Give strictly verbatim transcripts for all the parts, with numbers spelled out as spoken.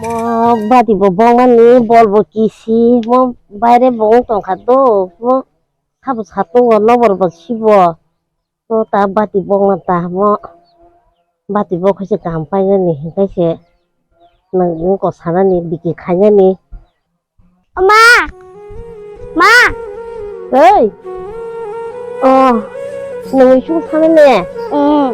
Mo bati bo bongmani, bol bo kisi, mo baire bo wng tongkha do, mo sabo satung o nobor bo sibo, mo ta bati bongma ta mo bati bo khaise kaham painani, hinkhe se nwng wngkok sanani, biki khainani. Ma! Ma! Hey! Oh, nwngwi sukul thana ne? Mm.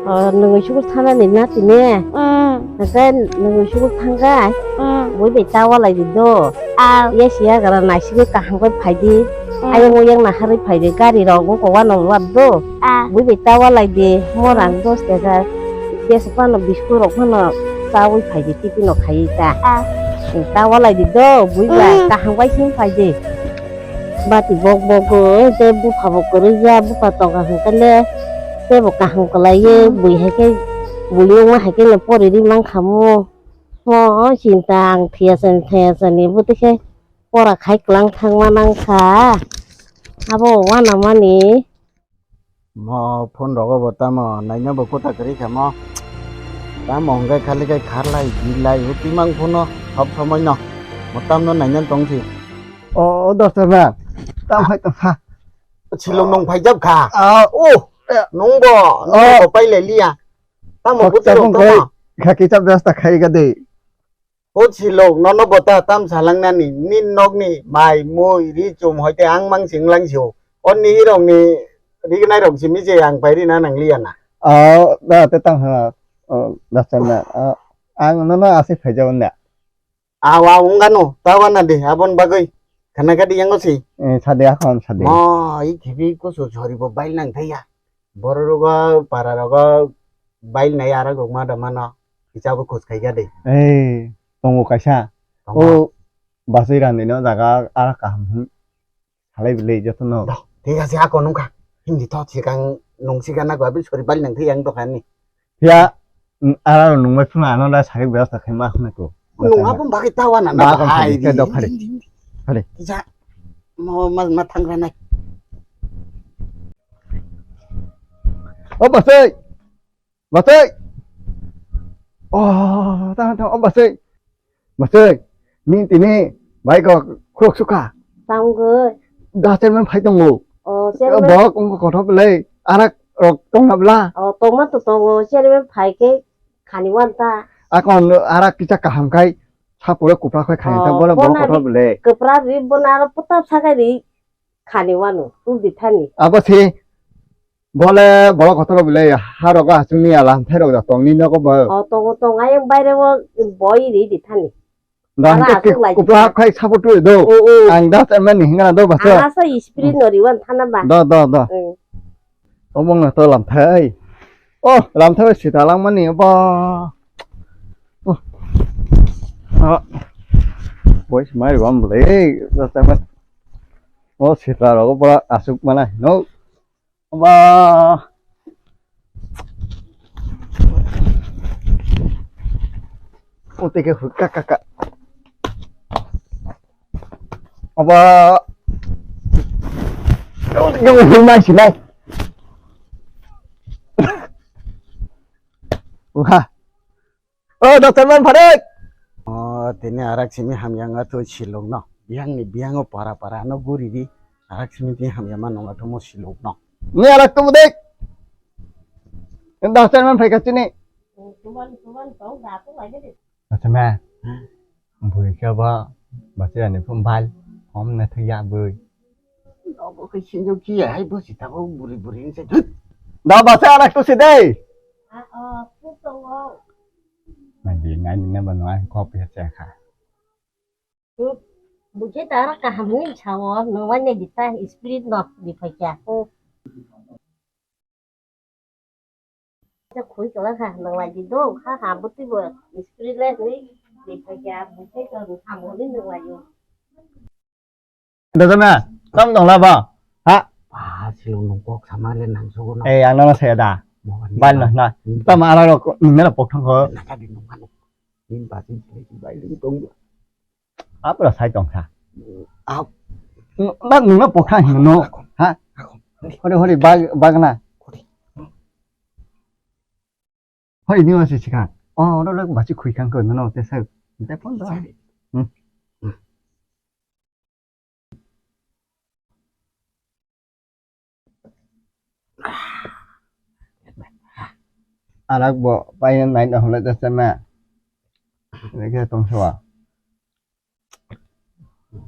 Oh, nwngwi sukul thana ni na tini? Mm. Asa nwngwi sukul thangka? Mm. Bui bai ta walai di do. Ah. Ya siya gara naisik kaham khe phai di. Mm. Ayang uyang naharwi phai di. Gari rok wngkok wano wad do. Ah. Bui bai ta walai di. Mo rang dos taka. Gas phano biscuit rok phano chawi phai di. Tini no khai ta. Ah. Ta walai di do, bui ba, mm, kaham bai sing phai di. Bati bok bok go, te bupha bo kwrwi ya, bupha tongkha hwnkhe le, tebo kaham kwlai ye, mm, bui hai khe, bui wngma hai khe le pori ri mankha mo. Mo chinta ang thwiya sani, thwiya sani, bo te khe pora khai kwlang thangma nangkha. Abo wanamani. Mo phone rogo bo tamo naina bo kota kwrwi kha mo. Tamo hwnkhe khali khai kharlai, birlai, o timang phone no sob somoi no. Mo tamno naina tong si. O, o, doctor ba, tam hai tong kha. Silong nung phaijak kha. Ah. O, nung bo, nung bo pailai liya. Tamo buti rok tamo. Kha kisa byasta khai ga de. O silok nono bota tam salangnani, nin nokni mai, mui, ri, chum, hoite ang mang sing lang sio. O nihirokni rignai rok simi je ang pai rina nangliya na. O, da, te tang hana, o, da, chan na, o, ang nono asai phaijago na. Aw, aw, wngano, ta wana de, abon bagwi. Khana kadi yango si. Eh, sade akhon, sade. Mo, i khibi kusu sori bo bail nang thaya. Borok rogo, para rogo, bail nai ara gok ma da mano. Kisa bo khos khai ya de. Eh, tongo kaisa. Tongo. O, basai rani no jaga ara kaham hwn. Salai bwlwi jotono. Do, thik ase, ako nungkha. Hindi to, sikang nung sikang nako, abi sori bal nang thiyang dokan ni. Phiya, mm, ara nung bai phuna ano da sari bebostha khai ma khna ko. Nung abo bagwi tawa na na bahai di. Phale. Kisa, mo, ma, ma thang ra nai. O basai. Basai. Oh, tang, tang, oh, basai. Masai, nini tini bai ko khurok sukha. Tangwi. Da chairman phai tongo. O, chairman. Bok ongko kothok le, arak rok tongna bla. O, tongma to tongo, chairman phai khe khani wan ta. Akon arak kisa kaham khai, sapura kupra khai khani ta, o, bola bok bona kothok ri-, le. Kupra ri bona aro puta sakai ri khani wano, tu di thani. Abo se, Bole, bole kotor bole, ha rogo aswk ni alam thai rok da tong ni nogo bo. O, tongo, tongo, ayang baire o boi ri di thani. Da, ara hingke aswk lai di kupla thani. Khai support tu do. O, o. Ang da tan mani hinga do basa. Ang asa spirit no riwan thana ba. Da, da, da. Mm. Omong na to lam thai. O, lam thai si ta lang mani ba. O. Ah. Boi si mai riwan bole, da tan man. O, sitra rogo pura aswk mana, no? Ba. Ote ke hu ka ka ka. Aba. Yo, yo, hu mai si mai. Wah. O, Doctor Man Pharik! O, tini arak simi hamya wngya twi silok no. Biyang ni biyang o para para no guri di. Arak simi tini hamya man wngya twi mo silok no. Ni arak tu mudik. Doctor Man phaika chini. Doctor Man. Bui khe ba bachai ani phun bal. Hom na thya bui. Obo khe sinjo kiya hai bo sita bo buri buri ni se. Da bachai arak tu si dei. Nai di, nai ni neba nung ang kop ya chakha. Bujhe tara kaham ni sao, nung wan ne di ta spirit no di phai kya. Khui kala kha, nung lai di do, kha ha buti bo spirit le ni di phai kya, bujhe to ham ni nung lai yo. Dajana, tam dong la ba? Ha? Ba, silung nung kok sama le nang sugo no. Eh, ang nang saya da. Bal na, na. Tam ala rok, nung na pok thang ko. Na ka di nung manu. Nin ba sin bai ling tong. Apa sai tong sa? Ap. Bak nung na pok thang no. Ha? Hore, hore, bag, bag na. Hoi, ni wasi sikha. Oh, oro lok bachi khui khang ko, no, no, te sa. Tei phone da. Hmm. Arak bo payan nai da hole da sana. Lagi tong sawa.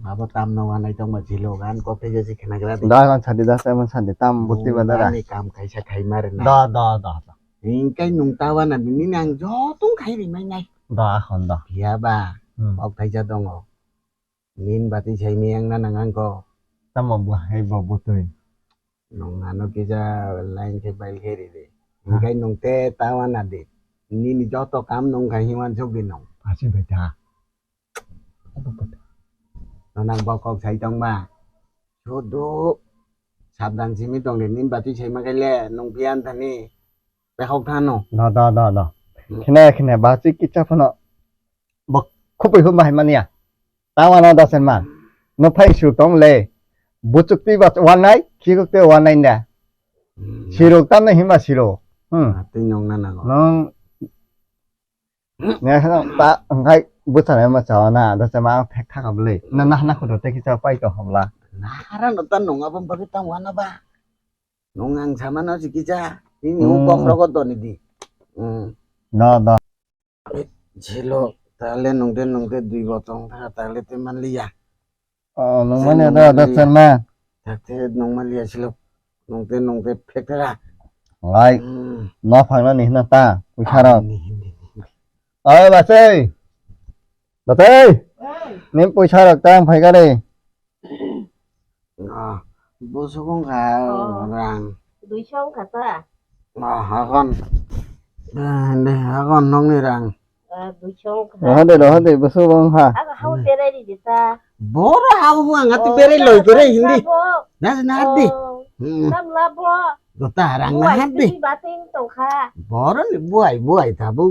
Abo tam no wanai tong ma jilo gan kok thai jasi khna gra di. Da kan sadi da sama sadi tam buti ba da. Ni kam kaisa khai mare na. Da da da. Hingkai nung tawa na bini nang jotong khai ri mai nai. Da hon da. Ya ba. Hmm. Kok thai ja dongo. Nin bati sai mi ang na nang ang ko. Tamo bo hai bo butui. Nung ano kisa line khe bail khe ri di. Hingkai nung te tawa na di. Nini joto kam nung khai hiwan sok di nung. Asi bai ta. Nonang bokok sai tongma. Sudu. Sabdan simi tongdi nin bati sai ma khaile nung pian thani. Pehok thano. Da da da da. Khne khne bati kicha phano. Bok khupui hum bahai mania. Tawana da sen ma. No phai su tong le. Buchuk ti bat wanai, khikuk te wanai nda. Sirok tamne hima sirok. Hmm. Tei nong na nango. Nong Ne kheno ta wngkhai bwskanai ma chawana da se ma ang phek thaka bwlwi. Na nahna khoto tei kisa pai to hobla. Nahara no ta nung abo bagwi tang wana ba. Nung ang sama no si kisa. Ini Hmm. Ukok rogo doni di. Hmm. No, no. Jilo tale nungde nungde dui botong thaka tale te manliya. Oh, nung mani da da chen ma. Thakte nung maliya silo. Nungte nungte phek thaka. Lai. Hmm. No phangna ni hna ta. Uisarok. Ni, ni, ni. Oi, basai. Basai. Oi. Nin puisa rok tang phai kare. Ah, busuk wng kha rang. Duiso wng kha ta? Ah, hakon. Ah, ne, hakon nokni rang. Ah, duiso wng kha. Rohon de, rohon de, busuk wng kha. Ako hao berai ri de ta. Boro hao wng, ati berai loi kore hindi. Na, na, di. Hmm. Tam labo. Dota rang na handi. Bating tongkha. Boro ni buai buai ta bu.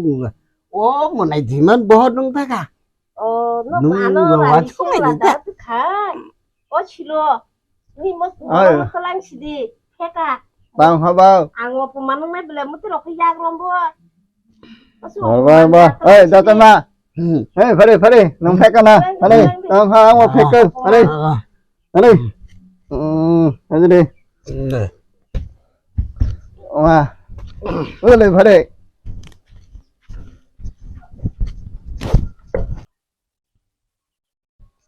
O monai jiman bohor nung ta ka. O no mano rani sela da khai. O chilo. Ni mo mo kelang sidi. Theka. Bang ha bang. Ang o pumano nai bele mutu rok yak rombo. Ba ba ba. Oi data ma. Hei phare phare nung theka na. Phare. Tang ha ang o phek phare. Ani. Hmm, aja deh. Wah. Udah deh, bhare.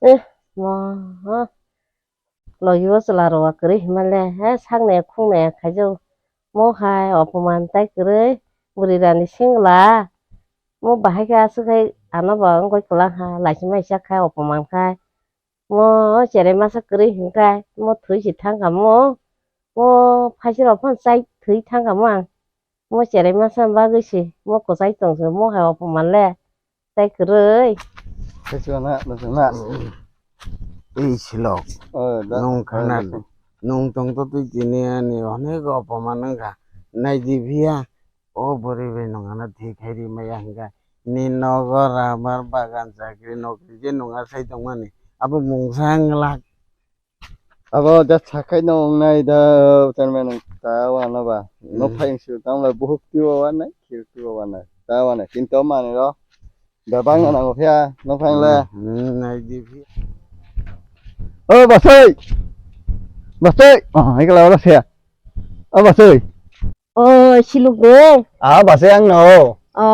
Eh, wah. Logi bo chwla rok kwrwi himale. He, saknaya khungnaya khaijak. Mo hai opoman tai kwrwi. Bwrwi rani singla. Mo bahai khe aswk khai ano bo wngwi kwlang ha. Laisi maisa khai opoman khai. Mo cherai masa kwrwi hwnkhe mo thwi se thang kha mo. Mo phaisirok phano chai thwi thang kha mo ang. Mo cherai masa bagwi se mo kwchai tong se mo hai opoman le tai kwrwi. Kaichuna, kaichuna. Ei silok. Oh, da. Nung khana, nung tong to twi tini ani onek opoman wngkha. Nai di phiya. O bwrwi bai nwng ano thwi khai ri maya hwnkhe, ni nogo rubber bagan chakri nokri je nwng asai tongmani, abo mungsa wng glak. Abo da sakai no wngnai da, chairman ta wano ba. No phai wngsu tamo buhuk tiwa wanai, khir tiwa wanai. Ta wanai, kinto mani ro. Da bang no nango phiya, no phang le. Hmm, nai di phiya. O basai. Basai. Oh, ikla ora phiya. O basai. O siluk de. Ah, basai ang no. O,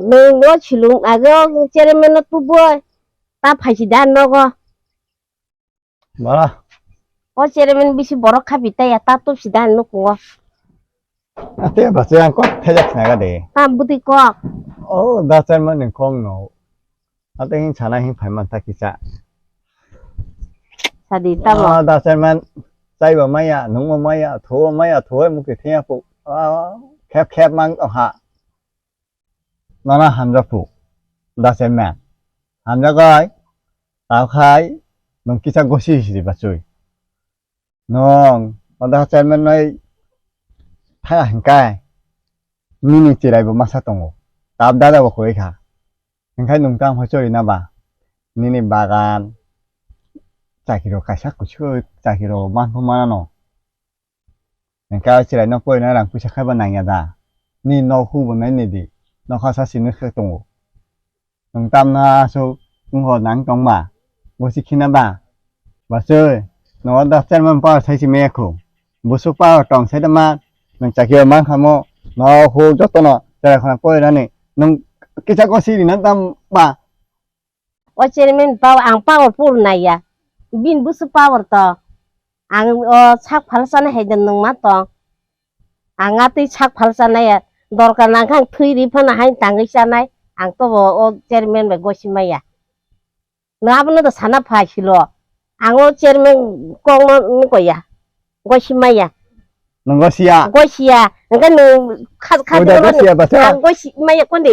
nung no siluk age o chairman no tubo. Ta phaisi da nogo. Ba. O chairman bisi borok khabi ta ya ta tup si da nukungo. Ate basai ang kok thajak naga de. Ta budi kok. O da chairman ni kong no. Ate hin sana hin phai man ta kisa. Sadi tamo. Ah, da chairman. Chaibo maya, nungbo maya, thubo maya, thubo muki thengya pu. Ah, khep khep mang tong ha. Nana hamjak pu. Da chairman. Hamjak oi. Tao khai. Nung kisa gosi sidi bachui. Nung, o da chairman noi. Tha hingkai. Nini chirai bo masa tongo. Tab dada bo koi kha. Hingkai nung tang hoi chori na ba. Nini bagan. Chakiro kaisa kuchuk chakiro man pho mana no. Hingkai chirai no koi na rang puisa khai ba nang ya da. Ni no hu bo nai ni di. No kha sa sini khe tongo. Nwng tamno aswk wngkha nang tongma? Bosi khina ba? Bachwi, nogo da chairman power sai si mekho. Busuk power tong sai da ma, nwng chakio mang khamo, no hu jotono chera khana poi rani. Nwng kisa gosi rina tam ba? O chairman power, ang power pur naiya. Bin busuk power to. Ang o sak phalsa na hai da nwng ma tong. Ang atwi sak phalsa naiya. Dorkar nang kha ang thwi ri phano hai tangwi chanai. Ang to bo o chairman bai gosi maya. Nwng abono da sana phai silo. Ang o chairman kok no nukoi ya. Gosi maya. Nwng gosi ya? Gosi ya. Engkhe nwng kha-, kha-, Oda gosi ya basa? Ang gosi maya kondi.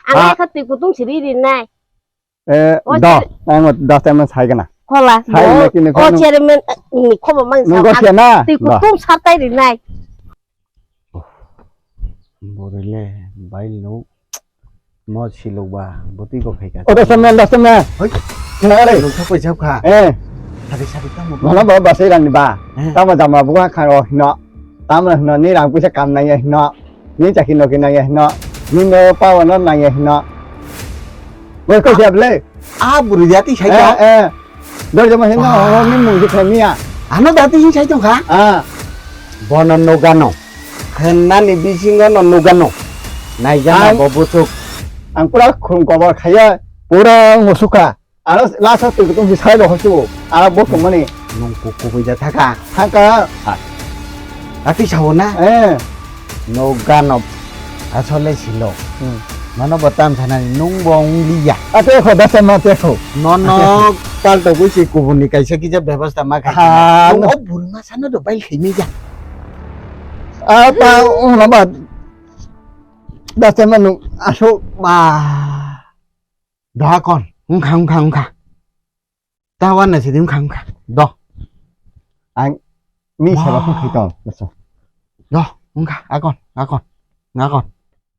Ang Ha? Ekha twi kutung si ri ri nai. Eh, O do, chair- ang o da chairman sai gana. Kola. Sai O, naki naki O nung- chairman, eh, ni khobo mang Nwng sa- gosi ya na? Twi Do. Kutung satai ri nai. Borile, bai lo. Mo silok ba, botwi ko khai ka. O da chairman, da chairman. Hoi. Nare. Lo sa poi jab kha. Eh. Sari sari tamo. Mana ba ba sai rani ba. Eh. Tamo jama buka kha o hino. Tamo hino ni rang puisa kam nang ya hino. Ni chakhi nokhi nang ya hino. Ni no power no nang ya hino. Bo ko siap le. A buru jati sai Eh, ka. Eh. Dor jama hino, Ah. Ni mung jikha miya. Ano dati hin sai tong kha. Ah. Bono nogano. Khenani bisingo no nogano. Naijana Ang- bo busuk. Ang pura khum kobor khaya, pura musuka. Aro lasa twi kutung si sai rokha su. Aro bo tongmani. Nung kuk kubui ja thaka. Thaka. Ati sao na? Eh. No gano asole silo. Hmm. Mano bo tam sanani nung bo wng liya. Ate kho da sama te kho. No no palto gui si kubuni kaisa kisa bebasta ma khai. Ha, Nung no. O burma sano do bai khai mi ja. Ata ung lama. Da sama nung aso ba. Doha kon, wngkha, wngkha, wngkha. Tawa na sidi wngkha, wngkha. Do. Ang mi Wow. Seba kho khito, laso. Do, wngkha, akon, akon, akon.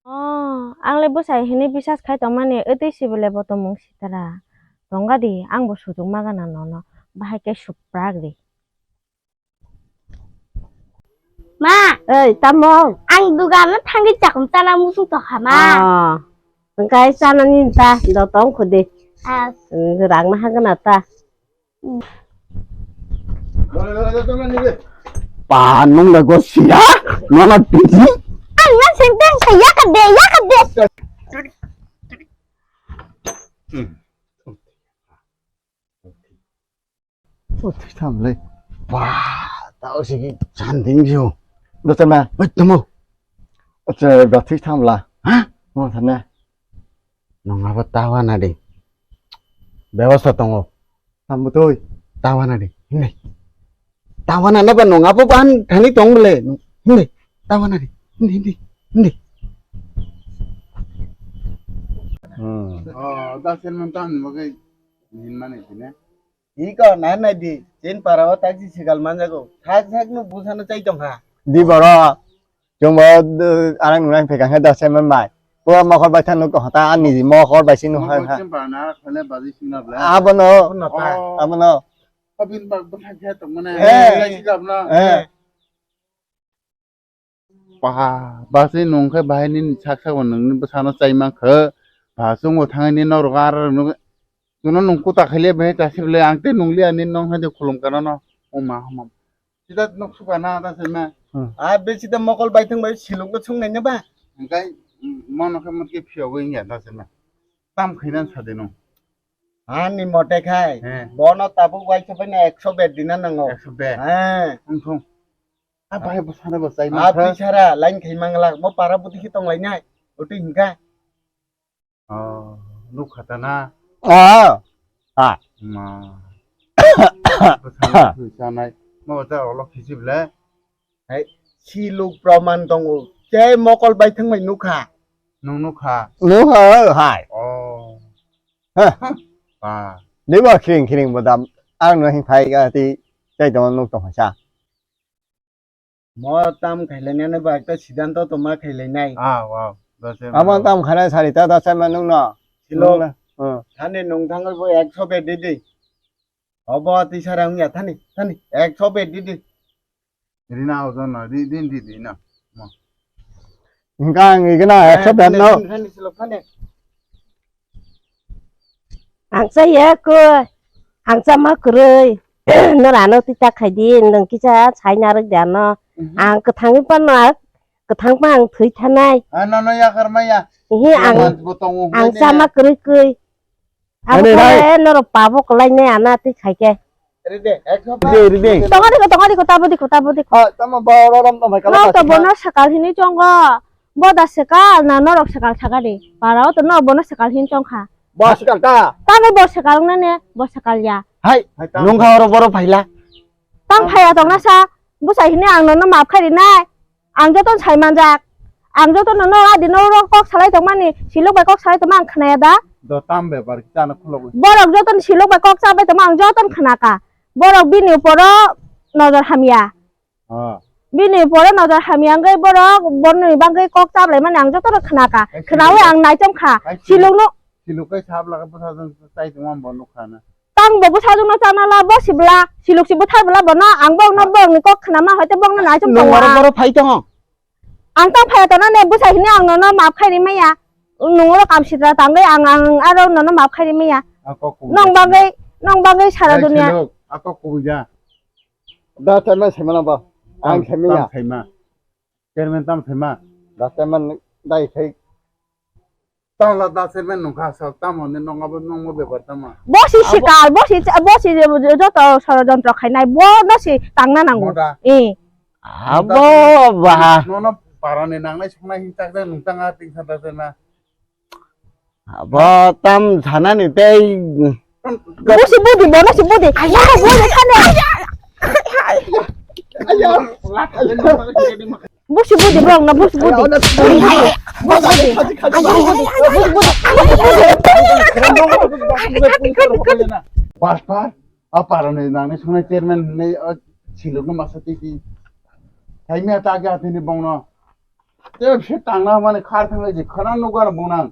Oh, ang le bwsai hinwi bisas khai tongmani, wtwi sibole bo tongmung sitara. Tongga di, ang bo sujuk magana nono. Bahai khe suprak di. Ma! Ei, tamo? Ang dugano thangwi chakung chana musung tongkha, ma. Ah, hwnkhe chanani ta, do tong khudi. Ah. Hmm, rang ma hagana ta. Hmm. Pa, nung da go siya, nono tiji. Ang na senteng sa yakade, yakade. Hmm. O thwi tham le. Ba, tao se ki chan ding jo. Do ta ma. Oi, tamo. Acha, ba thwi tham la. Ha? Mo thane. Nong abo tawa na de. Bebasta tongo. Tham butoi. Tawa na de. Hinde. Tawa na na ba nong abo ban thani tong le. Hinde. Tawa na de. Hinde, hinde. Hinde. Hmm. Oh, da sen man tan mo ke hin mane dine. Iko nai nai di, chin para o taksi sikal manjago. Thak thak no busano chai tong kha. Di boro, chwng bo, uh, arang nunai phai kha khe da se man bai. Bo mokol bai thang nuk tong kha ta, ani di mokol bai si nuk kha kha. Mokol chin para na khale baji sing na bla. Abono, Abono ta. Oh. Abono. Abin bak bwthak khe tong mane. Eh. Lai si gab na. Eh. Ba, ba se nung khe bahai nini sak sak bo nungni bwsano chai man kha. Ba chwngbo thangni norok aro nung, chwngno nung kuta khaile bahai chasi bwle ang tei nung liya nini nong hai de khulum kana no. O ma hama. Sida nuk suka na ta se ma. Hmm. A be sida mokol bai thang bai silung no sung nai na ba. Engkai mono khe mut khe phiyogwi ya ta se ma. Tam khainan sa de nung. Ani mote khai. He. Bono tabuk bai se bai na ekso bed dina nango. Ekso bed. He. Ang thung. A bai bo sana bo chai A ma kha. Pisara line khai mangla, mo para buti khi tong lai nai. Uti hingka. Oh, nuk khata na. Ah. Ah. Ma. Bo sana thu sanai. Mo ta olo khisi ble. Hai, si luk praman tongo. Che mokol bai thang bai nukha. Nung nukha. Nukha, hai. Oh. Ha. Ba. Deba khiring khiring bodam. Ang no hing phai ga ti. Chai tong nuk tong sa. Mo tam khailai nani ba ekta siddhanto to ma khailai nai. Ah, wow. Amo tam khailai sari ta da sai ma nung no. Silo. Nung no. Hmm. Thani nung thangwi bo ekso bed di di. Obo twi sara wngya thani, thani. Ekso bed di di. Rina ojon no, ri-, rin di di no. Mo. Hingka ang igna ekso bed no. Thani, thani, thani, silo thani. Ang chaya koi. Ang chama kwrwi. Norano twi ta khai di, nwng kisa sai narwk de ano. Mhm. Ang kwthangwi pano, kwthang pa ang thwi thanai. Ah, nono yakar maya. Hi ang, Roman bo tongo ang hwnwi chama ne. Kwrwi kwi. Abo Ani khe nai. Norok pabo kwlai nai ana twi khai khe. Ride, ekso pa. Ride, ride. Tongo dikho, tongo dikho, tabo dikho, tabo dikho. Ah, tamo ba oro rom tong phai kala Norok to pasi bono ma. Sakal hini chongo. Bo da sakal na norok sakal sakari. Para o to no bono sakal hin chong kha. Bo sakal ta. Tamo bo sakal wngna ne, bo sakal ya. Hai, hai, tamo. Nung kha oro boro phaila. Tang phaya tongna sa, bwsai hini ang nono maaf khai rinai. Ang joto sai manjak. Ang joto nono adi no ro kok salai tongmani, silok bai kok salai tongma ang khnaya da. Do tam bepar kita na khulogwi. Borok joto silok bai kok sabai tongma ang joto khnaka. Borok bini uporo nojor hamya. Ah. Bini pore nojor hamya wngwi borok boroni bagwi kok chablai mani ang jotono khnaka. Ai, khnawi siluk ang naichom kha. Ai, siluk. Silukno. Siluk kai sab laga bwsa jong tai tongma bo nukha na. Tang bo bwsa jongno chana la bo sibla. Siluk si bwthar bla bono ang bokno Ah. Bokni kok khnama hoite bokno naichom Nung tongo oro ang. Boro phai tongo. Ang tang phaya tona ne bwsa hini ang nono maaf khai rimaya. Nung oro kam sitra tangwi ang, ang aro nono maaf khai rimaya. Ah, kok kubui Nong ja. Bagwi, nong bagwi sara Ai, dunia. Siluk, ah, kok kubui ja. Da chairman saimano ba. Ang tam, saimanya. Tam saima. Chairman tam saima. Da chairman dai sai. Tala da chairman nungkha sa tamo ne nong abo nongmo bepar tamo. Bosi Abo sikal, bosi, bosi joto sorojontro khainai, bo no si tangna nango. Moda. Eh. Abo ba. Nono parani nangnai songnai hin chakjak nungtang a tingsa da chairman. Abo tam sanani tei. Busi budi, bono si budi. Bono budi sani. Busi budi, borok no busi budi. Busi budi. Busi budi. Pastor, a parani nangni songnai chairman hinwi, o silukno masa titi. Thaimya ta ge atini bongno. Te se tangna mani khar thangwi je khana nukar bonang.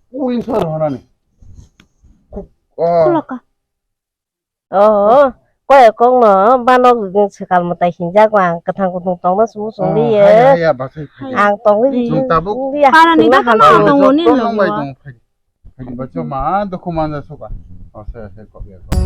Police or honani. Oh. Khulaka. Oh, koi kong no banok jing sekal mwtai hinjak ang kwthang kwthung tongma sumu sung Oh, di ye. Hai, hai, ya, basai, hai. Ang tongwi Jung tabuk. Di ya. Parani Sungna dokhano hamya. Tongo ni Jotto logo. Nongbai tong, hai. Hai, bacho ma, dukhu manja suka. Oh, se, se, kok ya, kok.